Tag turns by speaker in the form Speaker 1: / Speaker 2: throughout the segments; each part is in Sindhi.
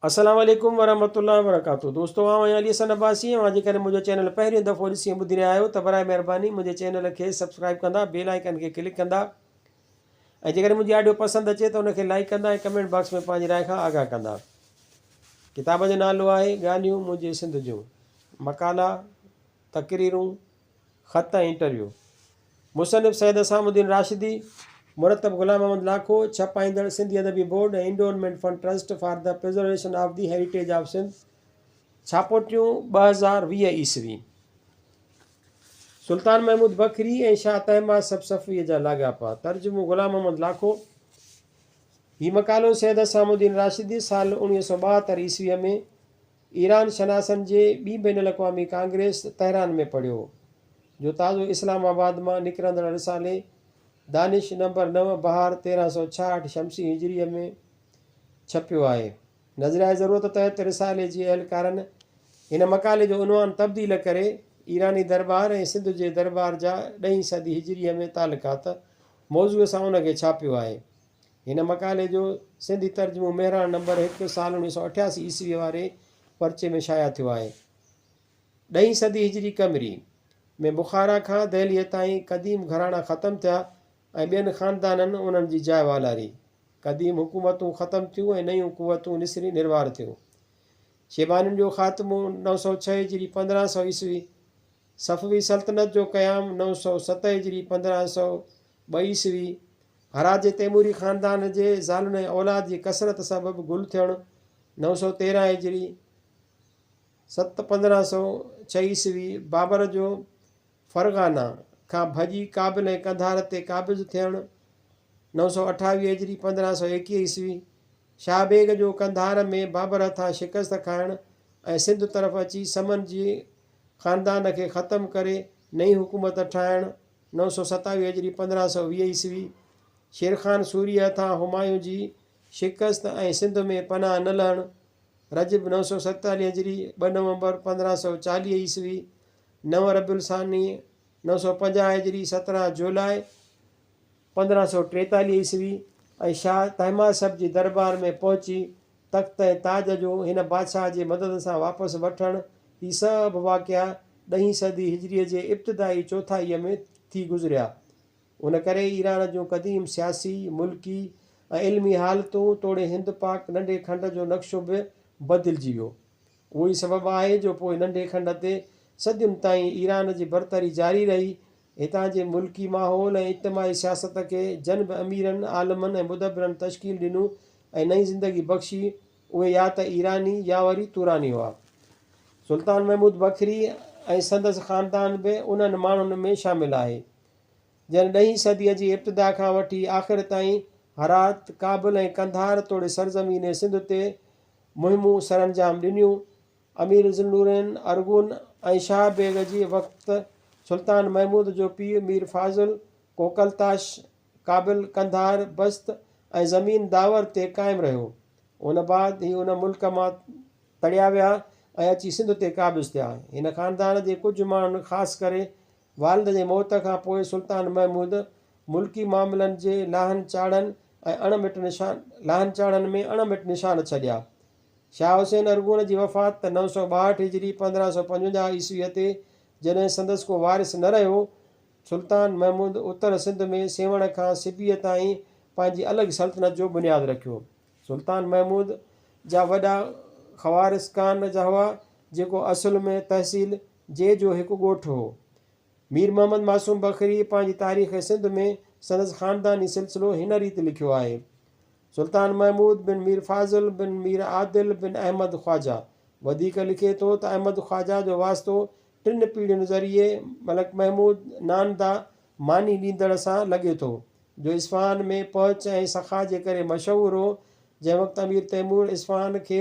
Speaker 1: السلام عليڪم ورحمة الله وبرڪاته دوستو آئون آهيان علي حسن عباسي اوهان جيڪڏهن منهنجو چينل پهريون دفعو ڏسي ۽ ٻڌي رهيا آهيو ته برائي مهرباني منهنجي چينل کي سبسڪرائب ڪندا بيل آئيڪن کي ڪلڪ ڪندا ۽ جيڪڏهن منهنجي آڊيو پسند اچي ته ان کي لائڪ ڪندا ۽ ڪمينٽ باڪس ۾ پنهنجي راء کان آگاهه ڪندا ڪتاب جو نالو آهي ڳالهيون منهنجي سنڌ جون مقالا تقريرون خط ۽ انٽرويو، مصنف سيد حسام الدين راشدي، مرتب غلام Muhammad Lakho, ڇپائيندڙ Sindhi Adabi board ۽ endowment fund trust for the preservation of the heritage of Sindh, ڇاپو ٽيون، 2020 عيسوي. سلطان محمود بکري ۽ شاهه طهماسپ صفويء جا لاڳاپا، ترجمو غلام محمد لاکو، هي مقالو سيد حسام الدين راشدي سال 1972 عيسويء ۾، ايران شناسن جي ٻي بين الاقوامي ڪانگريس تهران ۾ پڙهيو، جو تازو اسلام آباد مان نڪرندڙ رسالي دانش نمبر نو بهار 1366 شمسي هجريء ۾ ڇپيو آهي. نظريهء ضرورت تحت رسالي جي اهلڪارن هن مقالي جو عنوان تبديل ڪري ايراني درٻار ۽ سنڌ جي درٻار جا ڏهين صدي هجريء ۾ تعلقات موضوع سان ان کي ڇاپيو آهي. هن مقالي جو سنڌي ترجمو مهراڻ نمبر هڪ سال 1988 عيسويء واري پرچي ۾ شايع ٿيو آهي. ڏهين صدي هجري قمري ۾ بخارا کان دهليء تائين قديم گهراڻا ختم ٿيا ۽ ٻين خاندانن انهن جي جاء والاري. قديم حڪومتون ختم ٿيون ۽ نيون قوتون نسري نروار ٿيون. شيبانين جو خاتمو 906 هجري 1500 عيسوي، صفوي سلطنت جو قيام 907 هجري 1502 عيسوي، هرات جي تيموري خاندان جي زالن ۽ اولاد جي ڪثرت سبب گل ٿيڻ 913 هجري، ست 1506 عيسوي، بابر جو فرغانه کان ڀڄي ڪابل ۽ قنڌار تي قابض ٿيڻ 928 هجري، 1521 عيسوي، شاهه بيگ جو قنڌار ۾ بابر هٿان شڪست کائڻ ۽ سنڌ طرف اچي سمن جي خاندان کي ختم ڪري نئين حڪومت ٺاهڻ 927 هجري 1520 عيسوي، شير خان سوريء هٿان همايون جي شڪست ۽ سنڌ ۾ پناهه نه لهڻ، رجب 947 هجري، 2 نومبر 1540 عيسوي، نو ربيع الثاني 950 هجري، 17 جولاء 1543 عيسوي، ۽ شاهه طهماسپ جي دربار ۾ پهچي تخت ۽ تاج جو هن بادشاهه جي مدد سان واپس وٺڻ، هي سڀ واقعا ڏهين صدي هجريء جي ابتدائي چوٿائيء ۾ ٿي گذريا. ان ڪري ايران جون قديم سياسي، ملڪي ۽ علمي حالتون توڙي هند پاڪ ننڍي کنڊ جو نقشو به بدلجي ويو. اهو ئي سبب آهي جو پوء ننڍي کنڊ تي صدين تائين ايران جي برتري جاري رهي. هتان جي ملڪي ماحول ۽ اجتماعي سياست کي جن به اميرن، عالمن ۽ مدبرن تشڪيل ڏنو ۽ نئين زندگي بخشي، اهي يا ته ايراني يا وري توراني هئا. سلطان محمود بکري ۽ سندس خاندان به انهن ماڻهن ۾ شامل آهي، جن ڏهين صديء جي ابتدا کان وٺي آخر تائين هرات، ڪابل ۽ قنڌار توڙي سرزمين سنڌ تي مهمون سرانجام ڏنيون. امير ذوالنورين ارغون ۽ شاهه بيگ جي وقت سلطان محمود جو پيء مير فاضل ڪوڪلتاش ڪابل، قنڌار، بست ۽ زمين داور تي قائم رهيو. ان بعد هي ان ملڪ مان تڙيا ويا ۽ اچي سنڌ تي قابض ٿيا. هن خاندان جي ڪجهه ماڻهن خاص ڪري والد جي موت کان پوء سلطان محمود ملڪي معاملن جي لاهن چاڙهن ۽ اڻ مٽ نشان لاهن چاڙهن ۾ اڻ مٽ نشان ڇڏيا. شاهه حسين ارغون جي وفات ته 962 هجري 1555 عيسويء تي جڏهن سندس ڪو وارث نه رهيو، سلطان محمود اتر سنڌ ۾ سيوهڻ کان سبيء تائين پنهنجي الڳ سلطنت جو بنياد رکيو. سلطان محمود جا وڏا خوارزقان جا هئا، جيڪو اصل ۾ تحصيل جي جو هڪ ڳوٺ هو. مير محمد معصوم بکريء پنهنجي تاريخ سنڌ ۾ سندس خانداني سلسلو هن ريت لکيو آهي، سلطان محمود بن مير فاضل بن مير عادل بن احمد خواجه. وڌيڪ لکي ٿو ته احمد خواجه جو واسطو ٽن پيڙهين ذريعي ملڪ محمود ناندا ماني ڏيندڙ سان لڳي ٿو، جو اصفهان ۾ پهچ ۽ سخا جي ڪري مشهور هو، جنهن وقت امير تيمور اصفهان کي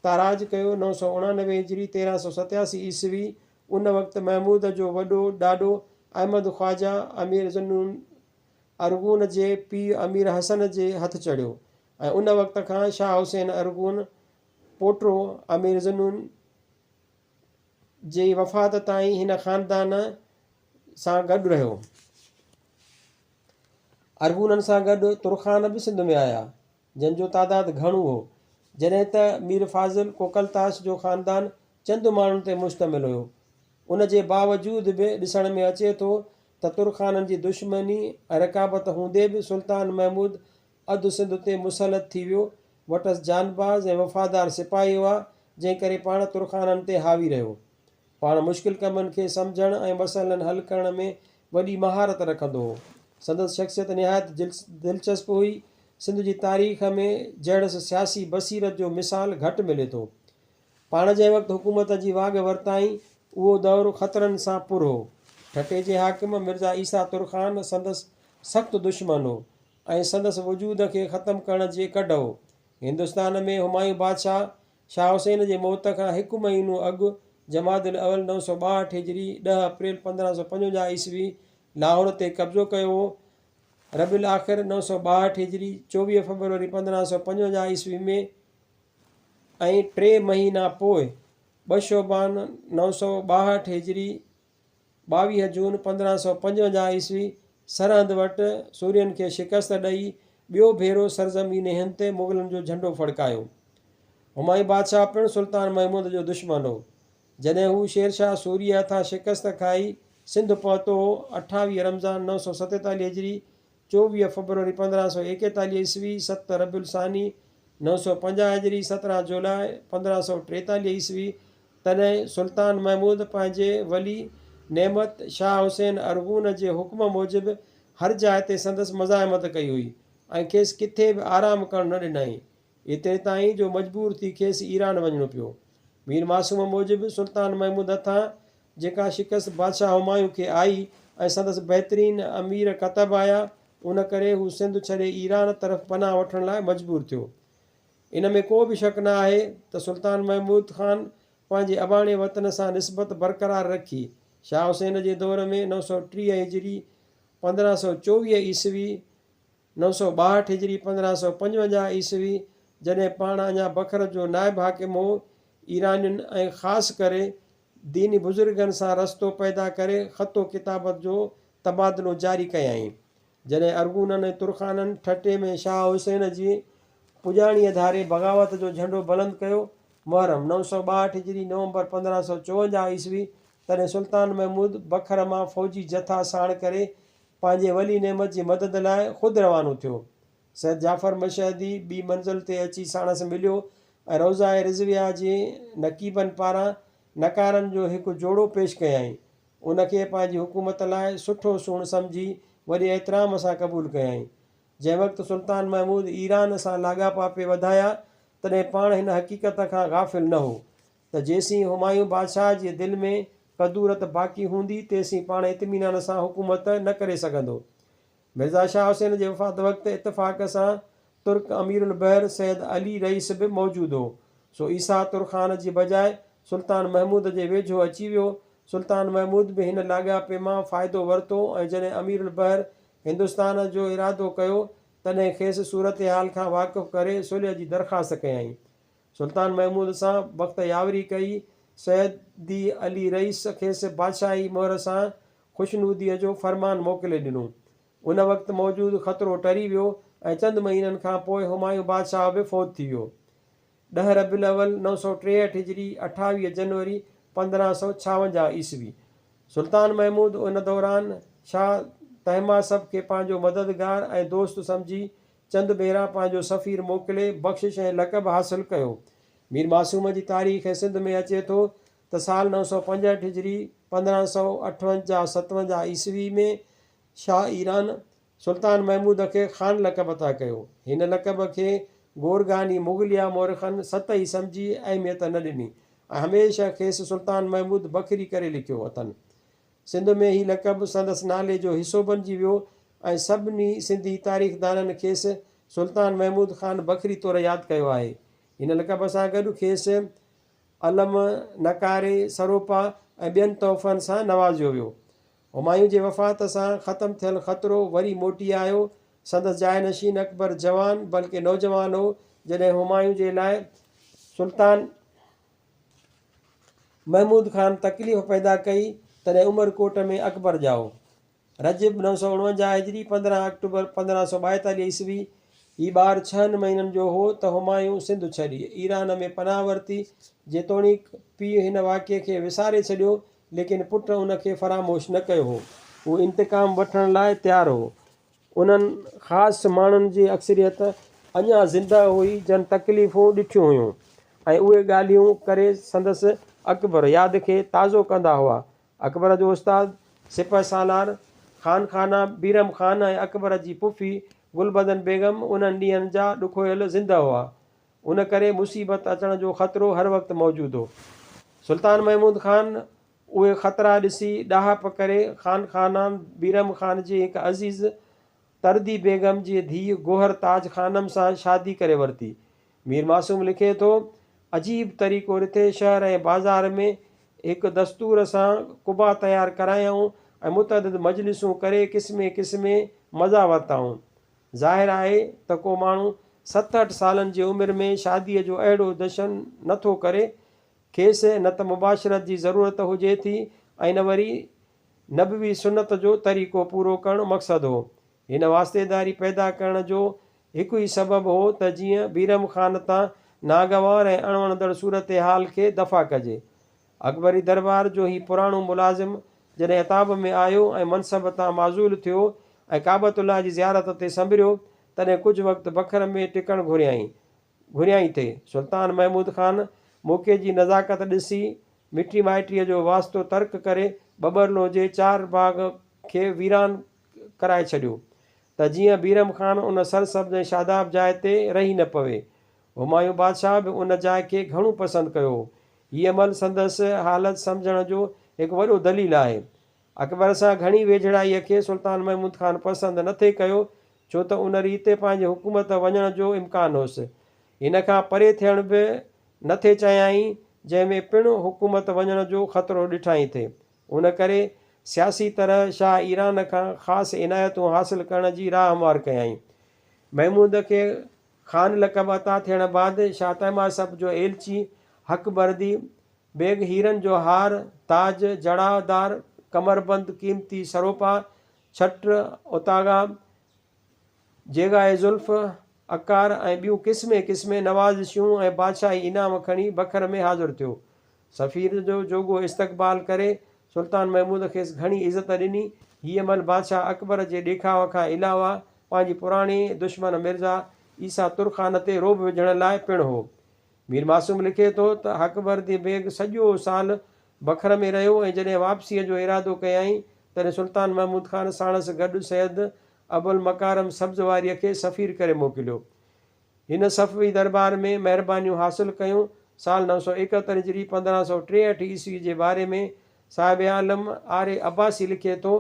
Speaker 1: تاراج ڪيو، 989 هجري، 1387 عيسوي، ان وقت محمود جو وڏو ڏاڏو احمد خواجه امير ذوالنون ارغون جي پيء امير حسن جي هٿ چڙهيو ۽ ان وقت کان شاهه حسين ارغون پوٽو امير ذوالنون جي وفات تائين هن خاندان سان گڏ رهيو. ارغونن سان گڏ ترخان به سنڌ ۾ آيا، جن جو تعداد گهڻو هو. جڏهن ته مير فاضل ڪوڪلتاش جو خاندان چند ماڻهن تي مشتمل هيو. ان جي باوجود به ڏسڻ ۾ اچي ٿو ته ترخانن جي دشمني ۽ رقابت هوندي به سلطان محمود اڌ سنڌ تي مسلط ٿي ويو. وٽس جانباز ۽ وفادار سپاهي هئا، جنهن ڪري پاڻ ترخانن تي حاوي رهيو. پاڻ مشڪل ڪمن کي سمجهڻ ۽ مسئلن حل ڪرڻ ۾ وڏي مهارت رکندو هو. سندس شخصيت نهايت دلچسپ هئي. سنڌ جي تاريخ ۾ جهڙس سياسي بصيرت جو مثال گهٽ ملي ٿو. پاڻ جنهن وقت حڪومت جي واڳ ورتائين، اهو دور خطرن سان پر هو. ٺٽي جي حاڪم مرزا عيسيٰ ترخان سندس سخت دشمن هو ۽ سندس وجود کي ختم ڪرڻ جي ڪڍ هو. هندستان ۾ همايون بادشاهه شاهه حسين جي موت کان هڪ مهينو اڳ جمادي الاول 962 هجري، 10 اپريل 1555 عيسوي، لاهور تي قبضو ڪيو هو. ربيع الاخر 962 هجري، 24 فبروري 1555 عيسوي ۾ ۽ ٽي مهينا پوء 2 شعبان 962 هجري، 22 جون 1555 عيسوي سرهند وٽ سورين کي شڪست ڏئي ٻيو ڀيرو سرزمين هند تي مغلن جو جهنڊو ڦڙڪايو. همايون بادشاهه پڻ سلطان محمود جو دشمن هو. جڏهن هو شيرشاهه سوريء هٿان شڪست کائي سنڌ پهتو هو، 28 رمضان 947 هجري، 24 فبروري 1541 عيسوي، 7 ربيع الثاني 950 هجري، 17 جولاء 1543 عيسوي، تڏهن سلطان محمود پنهنجي ولي نعمت شاهه حسين ارغون جي حڪم موجب هر جاء تي سندس مزاحمت ڪئي هئي ۽ کيس ڪٿي به آرام ڪرڻ نه ڏنائين، ايتري تائين جو مجبور ٿي کيس ايران وڃڻو پيو. مير معصوم موجب سلطان محمود هٿان جيڪا شڪست بادشاهه همايون کي آئي ۽ سندس بهترين امير ڪتب آيا، ان ڪري هو سنڌ ڇڏي ايران طرف پناهه وٺڻ لاء مجبور ٿيو. ان ۾ ڪو به شڪ نه آهي ته سلطان محمود خان پنهنجي اباڻي وطن سان نسبت برقرار رکي. شاهه حسين جي دور ۾ 930 هجري، 1524 عيسوي، 962 هجري، 1555 عيسوي، جڏهن پاڻ اڃا بکر جو نائب حاڪم هو، ايرانين ۽ خاص ڪري ديني بزرگن سان رستو پيدا ڪري خط و ڪتابت جو تبادلو جاري ڪيائين. جڏهن ارغونن ۽ ترخانن ٺٽي ۾ شاهه حسين جي پڄاڻيء ڌاري بغاوت جو جهنڊو بلند ڪيو، محرم، 962 هجري، نومبر 1554 عيسوي، تڏهن سلطان محمود بکر مان فوجي جٿا ساڻ ڪري پنهنجي ولي نعمت جي مدد لاء خود روانو ٿيو. سيد جعفر مشهدي ٻي منزل تي اچي ساڻس مليو ۽ روضه رضويه جي نقيبن پاران نقارن جو هڪ جوڙو پيش ڪيائين. ان کي پنهنجي حڪومت لاء سٺو سوڻ سمجهي وڏي احترام سان قبول ڪيائين. جنهن وقت سلطان محمود ايران سان لاڳاپا پئي وڌايا، تڏهن پاڻ هن حقيقت کان غافل نه هو ته جيسين همايون بادشاهه جي دل ۾ ڪدورت باقي هوندي، تيسين پاڻ اطمينان سان حڪومت نه ڪري سگهندو. مرزا شاهه حسين جي وفات وقت اتفاق سان ترڪ امير البحر سيد علي رئيس به موجود هو، سو عيسيٰ ترخان جي بجاء سلطان محمود جي ويجهو اچي ويو. سلطان محمود به هن لاڳاپي مان فائدو ورتو ۽ جڏهن امير البحر هندستان جو ارادو ڪيو، تڏهن کيس صورتحال کان واقف ڪري صلح جي درخواست ڪيائين. سلطان محمود سان بخت ياوري ڪئي. سيدي علي رئيس کيس بادشاهي مهر سان خوشنوديء جو فرمان موڪلي ڏنو. ان وقت موجود خطرو ٽري ويو ۽ چند مهينن کان پوء همايون بادشاهه به فوت ٿي ويو. 10 ربيع الاول 963 هجري، 28 جنوري 1556 عيسوي، سلطان محمود ان دوران شاهه طهماسپ کي پنهنجو مددگار ۽ دوست سمجهي چند ڀيرا پنهنجو سفير موڪلي بخشش ۽ لقب حاصل ڪيو. مير معصوم جي تاريخ سنڌ ۾ اچي ٿو ته سال 965 هجري، 1558 57 عيسوي ۾ شاهه ايران سلطان محمود کي خان لقب عطا ڪيو. هن لقب کي گورگاني مغليه مورخن سطحي سمجهي اهميت نه ڏني ۽ هميشه کيس سلطان محمود بکري ڪري لکيو اٿن. سنڌ ۾ هي لقب سندس نالي جو حصو بنجي ويو ۽ سڀني سنڌي تاريخدانن کيس سلطان محمود خان بکري طور ياد ڪيو آهي. هن لقب سان گڏ کيس علم، نقاري، سروپا ۽ ٻين تحفن سان نوازيو ويو. همايون جي وفات سان ختم ٿيل خطرو وري موٽي آيو. سندس جاء نشين اڪبر جوان بلڪه نوجوان هو، جڏهن همايون جي لاء سلطان محمود خان تڪليف پيدا ڪئي، تڏهن عمرڪوٽ ۾ اڪبر ڄائو. رجب 949 هجري، 15 آڪٽوبر 1542 عيسوي، هي ٻار ڇهن مهينن جو هو ته همايون سنڌ ڇڏي، ايران ۾ پناهه ورتي. جيتوڻيڪ پيء هن واقعي کي وساري ڇڏيو، ليڪن پٽ ان کي فراموش نه ڪيو هو. هو انتقام وٺڻ لاء تيار هو. انهن خاص ماڻهن جي اڪثريت اڃا زنده هئي، جن تڪليفون ڏٺيون هيون ۽ اهي ڳالهيون ڪري سندس اڪبر ياد کي تازو ڪندا هئا. اڪبر جو استاد سپهه سالار خان خانه بيرم خان ۽ اڪبر جي پڦي گلبدن بيگم انهن ڏينهن جا ڏکويل زنده هئا. ان ڪري مصيبت اچڻ جو خطرو هر وقت موجود هو. سلطان محمود خان اهي خطرا ڏسي ڏاهپ ڪري خان خانان بيرم خان جي هڪ عزيز تردي بيگم جي ڌيء گوهر تاج خانم سان شادي ڪري ورتي. مير معصوم لکي ٿو، عجيب طريقو رٿي شهر ۽ بازار ۾ هڪ دستور سان قبا تيار ڪرايائون ۽ متعدد مجلسون ڪري قسمين قسمين مزا ورتائون. ظاهر آهي ته ڪو ماڻهو ست اٺ سالن جي عمر ۾ شاديء جو اهڙو جشن نه ٿو ڪري کيس نه ته مباشرت جي ضرورت هجي ٿي ۽ نه وري نبوي سنت جو طريقو پورو ڪرڻ مقصد هو. هن واسطيداري پيدا ڪرڻ جو هڪ ئي سبب هو ته جيئن بيرم خان تان ناگوار ۽ اڻوڻندڙ صورتحال کي دفع ڪجي. اڪبري دربار جو هي پراڻو ملازم جڏهن عتاب ۾ آيو ۽ منصب تان معزول ٿيو ۽ ڪعبة الله جي زيارت تي سنڀريو، تڏهن ڪجهه وقت بکر ۾ ٽڪڻ گهريائين. گهريائين ٿي. سلطان محمود خان موقعي جي نزاڪت ڏسي مٽي مائٽيء جو واسطو ترڪ ڪري ٻٻرلو جي چار باغ کي ويران ڪرائي ڇڏيو ته جيئن بيرم خان ان سرسبز ۽ شاداب جاء تي رهي نه پوي. همايون بادشاهه به ان جاء کي گهڻو پسند ڪيو هو. هي عمل سندس حالت سمجهڻ جو هڪ وڏو دليل آهي. اڪبر سان گهڻي ويجهڙائيء کي سلطان محمود خان پسند نه ٿي ڪيو، ڇو ته ان ريت پنهنجي حڪومت وڃڻ جو امڪان هوس. هن کان پري ٿيڻ به نه ٿي چاهيائين، جنهن ۾ پڻ حڪومت وڃڻ جو خطرو ڏٺائين ٿي. ان ڪري سياسي طرح شاهه ايران کان خاص عنايتون حاصل ڪرڻ جي راهه هموار ڪيائين. محمود کي خان لقب عطا ٿيڻ بعد شاهه طهماسپ جو ايلچي حق بردي بيگ هيرن جو هار، تاج، جڙاء دار ڪمربند، قيمتي سروپا، ڇٽ، اوطاغا، جيغاء زلف، عقار ۽ ٻيون قسمين قسمين نوازشون ۽ بادشاهي انعام کڻي بکر ۾ حاضر ٿيو. سفير جو جوڳو استقبال ڪري سلطان محمود کيس گهڻي عزت ڏني. هي عمل بادشاهه اڪبر جي ڏيکاء کان علاوه پنهنجي پراڻي دشمن مرزا عيسيٰ ترخان تي رعب وجهڻ لاء پڻ هو. مير معصوم لکي ٿو ته حق بردي بيگ سڄو سال بکر ۾ رهيو ۽ جڏهن واپسيء جو ارادو ڪيائين، تڏهن سلطان محمود خان ساڻس گڏ سيد ابوالمڪارم سبزواريء کي سفير ڪري موڪليو. هن صفوي درٻار ۾ مهربانيون حاصل ڪيون. سال 971 هجري 1563 عيسوي جي باري ۾ صاحب عالم آر اي عباسي لکي ٿو،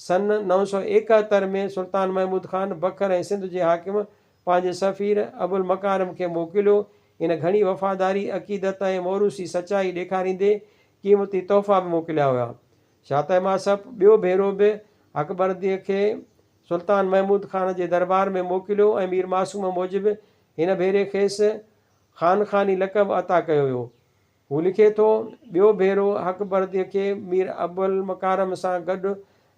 Speaker 1: سن 971 ۾ سلطان محمود خان بکر ۽ سنڌ جي حاڪم پنهنجي سفير ابوالمڪارم کي موڪليو. هن گهڻي وفاداري، عقيدت ۽ موروثي سچائي ڏيکاريندي قيمتي تحفا به موڪليا هيا. شاهه طهماسپ ٻيو ڀيرو به حقبرديء کي سلطان محمود خان جي دربار ۾ موڪليو ۽ مير معصوم موجب هن ڀيري کيس خانخاني لقب عطا ڪيو ويو. هو لکي ٿو، ٻيو ڀيرو حق برديء کي مير ابوالمڪارم سان گڏ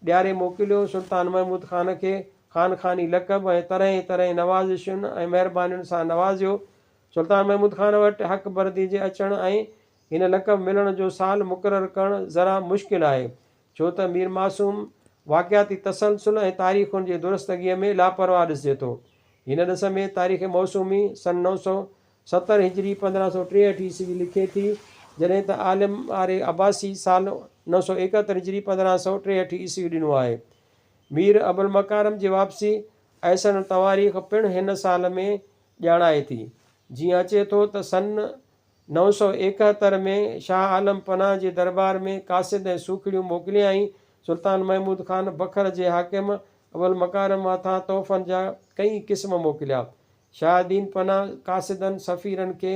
Speaker 1: ڏياري موڪليو. سلطان محمود خان کي خان خاني لقب ۽ طرحين طرحين نوازشن ۽ مهربانين سان نوازيو. سلطان محمود خان وٽ حق بردي جي اچڻ ۽ هن لقب ملڻ جو سال مقرر ڪرڻ ذرا مشڪل آهي، ڇو ته مير معصوم واقعاتي تسلسل ۽ تاريخن جي درستگيء ۾ لاپرواهه ڏسجي ٿو. هن ڏس ۾ تاريخ موسومي سن 970 هجري 1563 عيسوي لکي ٿي، جڏهن ته عالم آر عباسي سال 971 هجري 1563 عيسوي ڏنو آهي. مير ابوالمڪارم جي واپسي احسن التواريخ پڻ هن سال ۾ ڄاڻائي ٿي. جيئن اچي ٿو ته سن 971 ۾ شاهه عالم پناهه جي درٻار ۾ قاصد ۽ سوکڙيون موڪليائين. سلطان محمود خان بکر جي حاڪم ابوالمڪارم هٿان تحفن جا ڪئين قسم موڪليا. شاهه دين پناهه قاصدن، سفيرن کي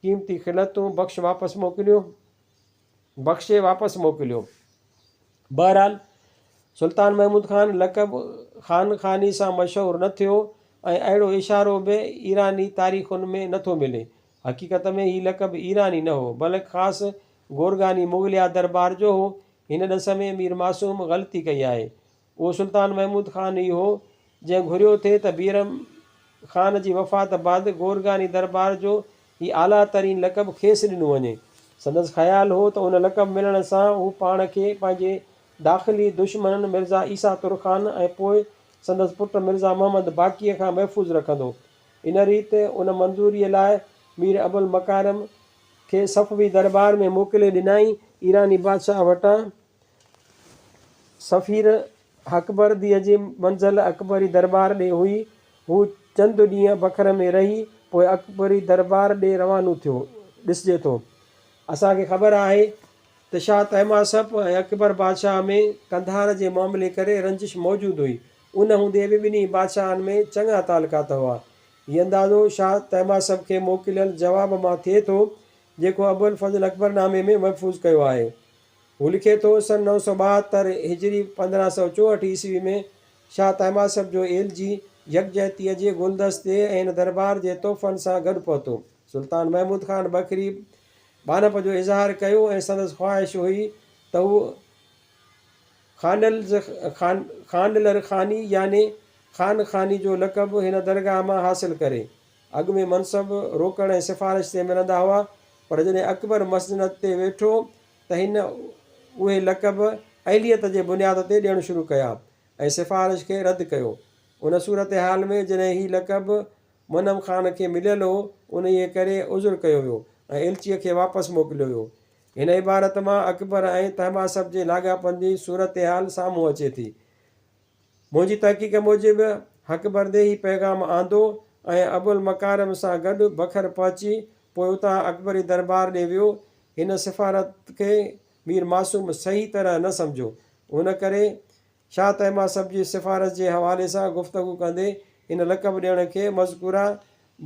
Speaker 1: قيمتي خلعتون بخش واپس موڪليو. بخشي واپس موڪليو. بهرحال سلطان محمود خان لقب خان خاني سان مشهور نه ٿيو ۽ اهڙو اشارو به ايراني تاريخن ۾ نه ٿو ملي. حقيقت ۾ هي لقب ايراني نه هو، بلڪ خاص گورگاني مغليه دربار جو هو. هن ڏس ۾ مير معصوم غلطي ڪئي آهي. اهو سلطان محمود خان ئي هو، جنهن گهريو ٿي ته بيرم خان جي وفات بعد گورگاني دربار جو هي اعليٰ ترين لقب کيس ڏنو وڃي. سندس خيال هو ته ان لقب ملڻ سان هو پاڻ کي پنهنجي داخلي دشمنن مرزا عيسيٰ ترخان ۽ پوء سندس پٽ مرزا محمد باقيء کان محفوظ رکندو. ان ريت ان منظوريء لاء مير ابوالمڪارم کي صفوي درٻار ۾ موڪلي ڏنائين. ايراني بادشاهه وٽان سفير حقبرديء جي منزل اڪبري درٻار ڏي هئي. هو چند ڏينهن بکر ۾ رهي پوء اڪبري درٻار ڏي روانو ٿيو ڏسجي ٿو. اسان کي خبر آهي ته شاهه طهماسپ ۽ اڪبر بادشاهه ۾ قنڌار جي معاملي ڪري رنجش موجود هئي. ان هوندي به ٻنهي بادشاهن ۾ چڱا تعلقات هئا. هي اندازو شاهه طهماسپ کي موڪليل جواب مان ٿئي ٿو، جيڪو ابوالفضل اڪبرنامي ۾ محفوظ ڪيو آهي. هو لکي ٿو، سن 972 هجري 1564 عيسوي ۾ شاهه طهماسپ جو ايلچي يڪجهتيء جي گلدستي ۽ هن دربار جي تحفن سان گڏ پهتو. سلطان محمود خان بکري ٻانهپ جو اظهار ڪيو ۽ سندس خواهش هئي ته هو خانلر خاني يعني خان خاني جو لقب هن درگاهه مان حاصل ڪري. اڳ ۾ منصب روڪڙ ۽ سفارش تي ملندا هئا، پر جڏهن اڪبر مسند تي ويٺو ته هن اهي لقب اهليت جي بنياد تي ڏيڻ شروع ڪيا ۽ سفارش کي رد ڪيو. ان صورتحال ۾ جڏهن هي لقب منعم خان کي مليل هو، انهيء ڪري عذر ڪيو ويو ۽ ايلچيء کي واپس موڪليو ويو. هن عبارت مان اڪبر ۽ طهماسپ جي لاڳاپن جي صورتحال سامهون اچي ٿي. منهنجي تحقيق موجب حق بردي هي پيغام آندو ۽ ابوالمڪارم سان گڏ بکر پهچي پوء اتان اڪبري دربار ڏي ويو. هن سفارت کي مير معصوم صحيح طرح نه سمجهيو. ان ڪري شاهه طهماسپ جي سفارش جي حوالي سان گفتگو ڪندي هن لقب ڏيڻ کي مذڪوره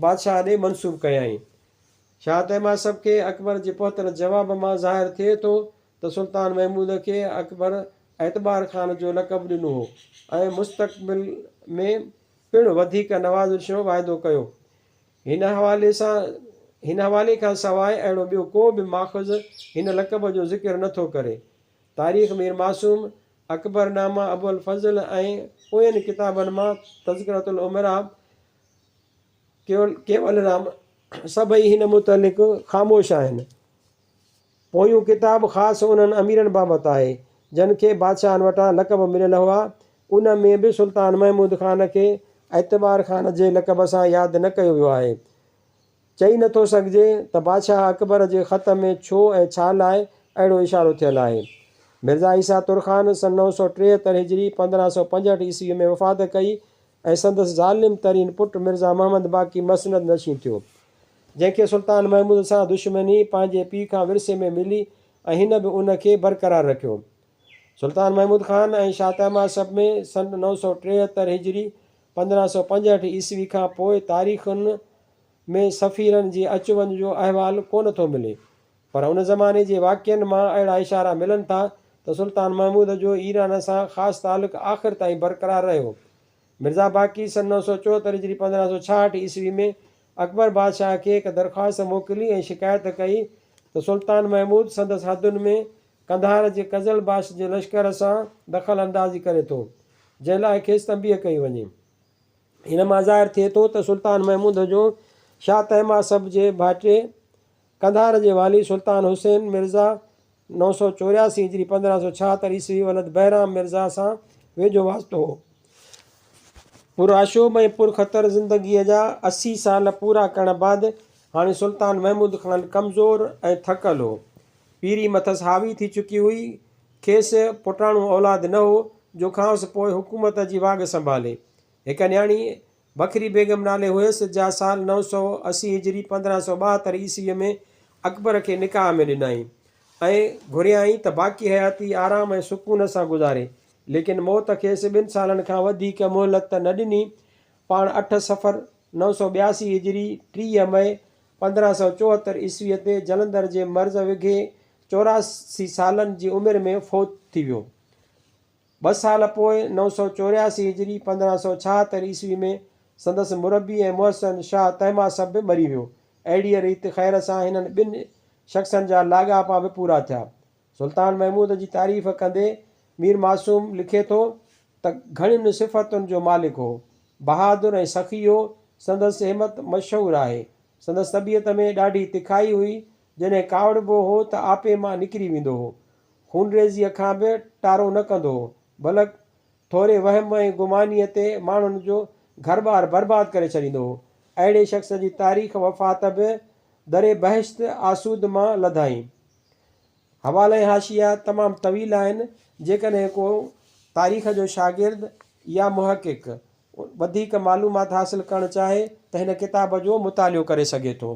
Speaker 1: بادشاهه ڏي منسوب ڪيائين. شاهه طهماسپ کي اڪبر جي پهتل جواب مان ظاهر ٿئي ٿو ته سلطان محمود کي اڪبر اعتبار خان جو لقب ڏنو هو ۽ مستقبل ۾ پڻ وڌيڪ نوازش جو واعدو ڪيو. هن حوالي سان هن حوالي کان سواء اهڙو ٻيو ڪو به ماخذ هن لقب جو ذڪر نه ٿو ڪري. تاريخ مير معصوم، اڪبر نامه ابوالفضل ۽ پوين ڪتابن مان تذڪرة الامراء، ڪيولرام سڀئي هن متعلق خاموش آهن. پويون ڪتاب خاص انهن اميرن بابت آهي، جن کي بادشاهن وٽان لقب مليل هئا. ان ۾ به سلطان محمود خان کي اعتبار خان جي لقب سان ياد نه ڪيو ويو آهي. چئي نه ٿو سگهجي ته بادشاهه اڪبر جي خط ۾ ڇو ۽ ڇا لاء اهڙو اشارو ٿيل آهي. مرزا عيسيٰ ترخان سن 973 هجري 1565 عيسويء ۾ وفات ڪئي ۽ سندس ظالم ترين پٽ مرزا محمد باقي مسند نشين ٿيو، جنهن کي سلطان محمود سان دشمني پنهنجي پيء کان ورثي ۾ ملي ۽ هن به ان کي برقرار رکيو. سلطان محمود خان ۽ شاهه طهماسپ ۾ سن 973 هجري 1565 عيسوي کان پوء تاريخن ۾ سفيرن جي اچ وڃ جو احوال ڪونه ٿو ملي، پر ان زماني جي واقعن مان اهڙا اشارا ملن ٿا ته سلطان محمود جو ايران سان خاص تعلق آخر تائين برقرار رهيو. مرزا باقي سن 974 هجري 1566 عيسوي ۾ اڪبر بادشاهه کي هڪ درخواست موڪلي ۽ شڪايت ڪئي ته سلطان محمود سندس حدن ۾ قنڌار جي قزلباش جي لشڪر سان دخل اندازي ڪري ٿو، جنهن لاء کيس تنبيهه ڪئي وڃي. هن مان ظاهر ٿئي ٿو ته سلطان محمود جو شاهه طهماسپ جي ڀائٽي قنڌار جي والي سلطان حسين مرزا 984 هجري 1576 عيسوي ولد بهرام مرزا سان ويجهو واسطو هو. پرآشوب ۽ پرخطر زندگيء جا 80 سال پورا ڪرڻ بعد هاڻي سلطان محمود خان ڪمزور ۽ ٿڪل هو. پيري مٿس حاوي ٿي چڪي هئي. کيس پٽاڻو اولاد نه هو، جو کانئس پوء حڪومت جي واڳ سنڀالي. هڪ نياڻي بکري بيگم نالي هيس، جا سال 980 هجري 1572 عيسويء ۾ اڪبر کي نڪاح ۾ ڏنائين ۽ گهريائين ته باقي حياتي آرام ۽ سڪون سان گذاري، ليڪن موت کيس ٻن سالن کان وڌيڪ مهلت نه ڏني. پاڻ اٺ صفر 982 هجري 30 مئي 1574 عيسويء تي جلندر جي مرض وگهي 84 سالن جي عمر ۾ فوت ٿي ويو. ٻه سال پوء 984 هجري 1576 عيسوي ۾ سندس مربي ۽ محسن شاهه طهماسپ به مري ويو. اهڙيء ريت خير سان هنن ٻن شخصن جا لاڳاپا به پورا ٿيا. سلطان محمود جي تعريف ڪندي مير معصوم لکي ٿو ته گهڻين صفتن جو مالڪ هو. بهادر ۽ سخي هو. سندس همت مشهور آهي. سندس طبيعت ۾ ڏاڍي تکائي هئي. جڏهن ڪاوڙبو هو ته آپي مان نڪري ويندو هو. خونريزيء کان به ٽارو نه ڪندو هو، بلڪ ٿوري وهم ۽ گمانيء تي ماڻهن جو گهرٻار برباد ڪري ڇڏيندو هو. اهڙي شخص جي تاريخ وفات به در بهشت آسود مان لڌائين. حوالا ۽ حاشيا تمام طويل آهن، جيڪڏهن ڪو تاريخ جو شاگرد يا محقق وڌيڪ معلومات حاصل ڪرڻ چاهي ته هن ڪتاب جو مطالعو ڪري سگهي ٿو.